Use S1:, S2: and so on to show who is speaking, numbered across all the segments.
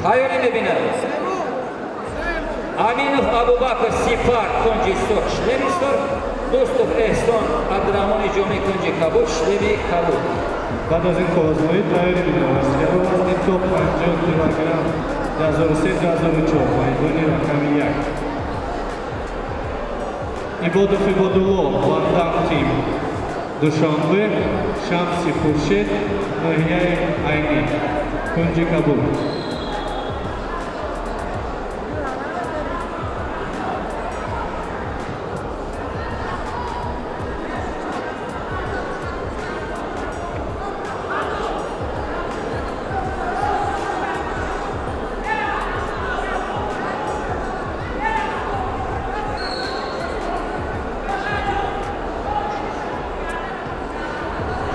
S1: Тайёрӣ мебинад. Аминов Абубакр, Сипар, кунҷи сурх, шлеми сурх. Дӯстов Эҳсон, Абдурахмони Ҷомӣ, кунҷи кабуд, шлеми кабуд.
S2: Баъд аз ин қуввазмоӣ тайёрӣ бинад варзишгаро вазни то 50 килограмм 2003-2004, майдони рақами 1. Ибодов Ибодулло, Вандам Тим, Душанбе. Шамси Хуршед, ноҳияи Айнӣ, кунҷи кабуд.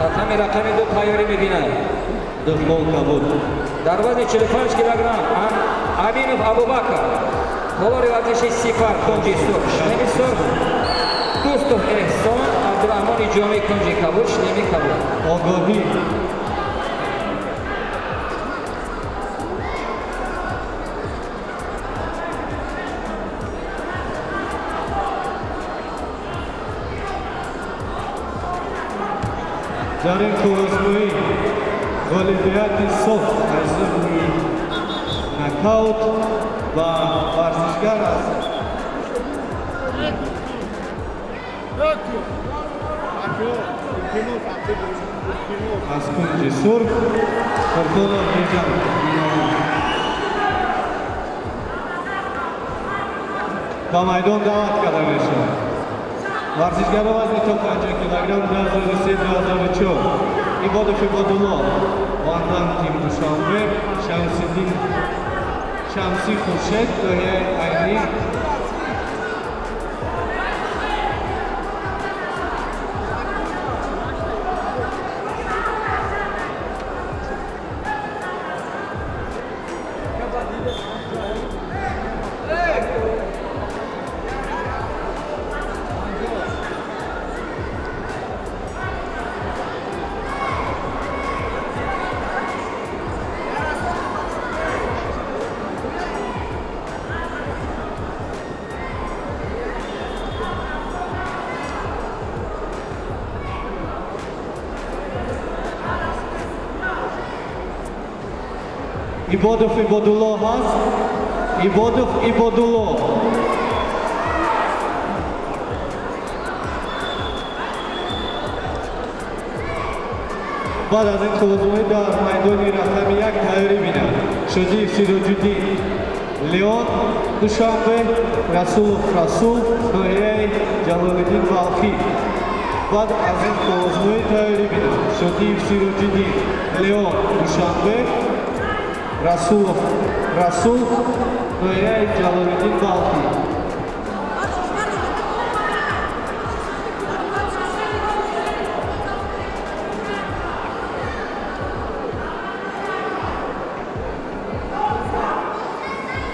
S1: Татами рақами 2 тайёрӣ мебинад.
S2: Духбол кабуд.
S1: Дар вазни 45 килограмм Аминов Абубакр, толори варзиши Сипар, кунҷи сурх, шлеми сурх. Дӯстов Эҳсон, Абдураҳмони Ҷомӣ, кунҷи кабуд, шлеми кабуд.
S2: Огоҳӣ. Дар ин қуввазмоӣ ғолибияти соф аз рӯи нокаут ба варзишгар аз кунҷи сурх Қурбонов Беҷан ба майдон даъват карда мешавад. Варзишгаро вазни то 50 килограмм 2003-2004: Ибодов Ибодулло, Вандан Тим, Душанбе. Шамсиддин, Шамси Хуршед, ноҳияи Айнӣ. Ибодов Ибодулло ҳаст? Ибодов Ибодулло. Баъд аз ин қуввазмоӣ дар майдони рақами 1 тайёрӣ бинад Шодиев Сироҷуддин, Леон, Душанбе. Расулов Расул, ноҳияи Ҷалолиддин Балхӣ. Баъд аз ин қуввазмоӣ тайёрӣ бинад Шодиев Сироҷиддин, Леон, Душанбе. Расулов Расул, ноҳияи Ҷалолиддин Балхӣ.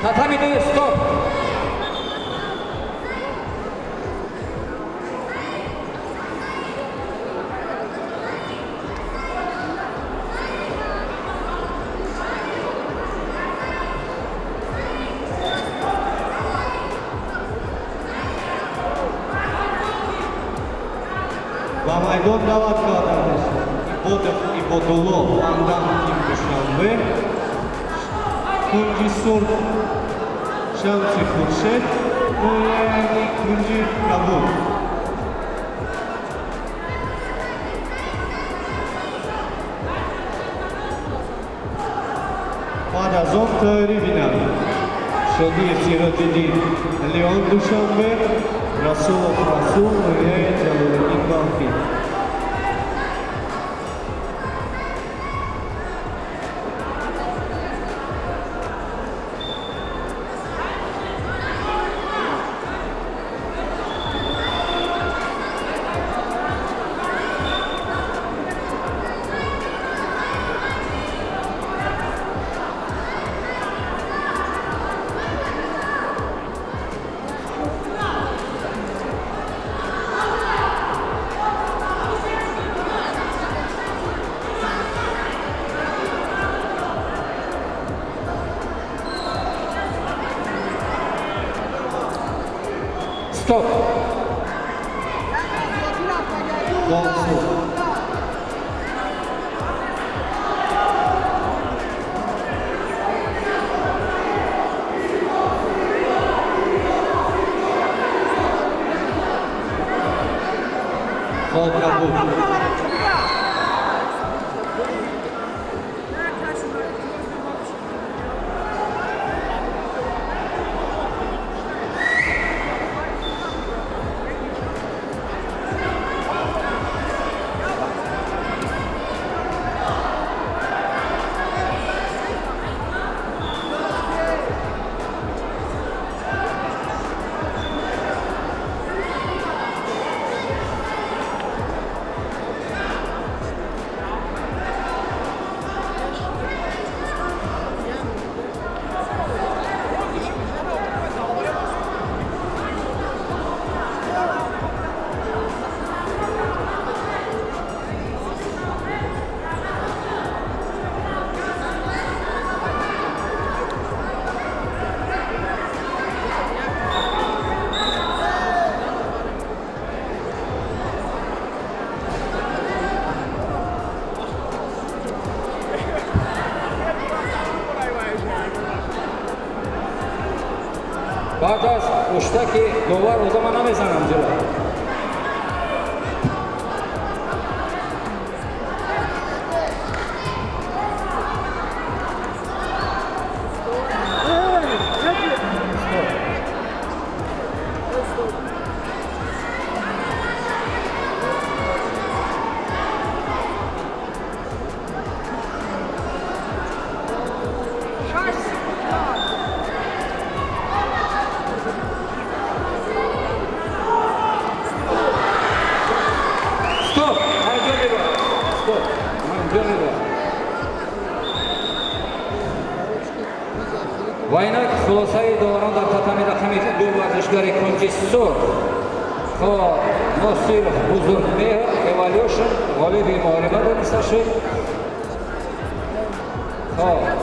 S1: Татами 2, стоп.
S2: Ба майдон даъват карда мешавад Ибодов Ибодулло, Вандам Тим, Душанбе, кунҷи сурх. Шамси Хуршед, ноҳияи, кунҷи кабуд. Баъд аз он тайёрӣ бинад Шодиев Сироҷиддин, Леон, Душанбе. Расулов Расул, ноҳияи Ҷалолиддин Балхӣ.
S1: Стоп.
S2: Гонг сӯхт. Хол кабуд.
S1: Баъд аз уштаки довар одама намезанам ҷила. Стоп! Манҷо меба. Стоп! Манҷо меба. Ва инак хулосаи доварон дар татами рақами 2, варзишгари кунҷи сурх, хоб, Носиров Бузургмеҳр Эвалюшин ғолиби муҳориба дониста шуд. Хоб.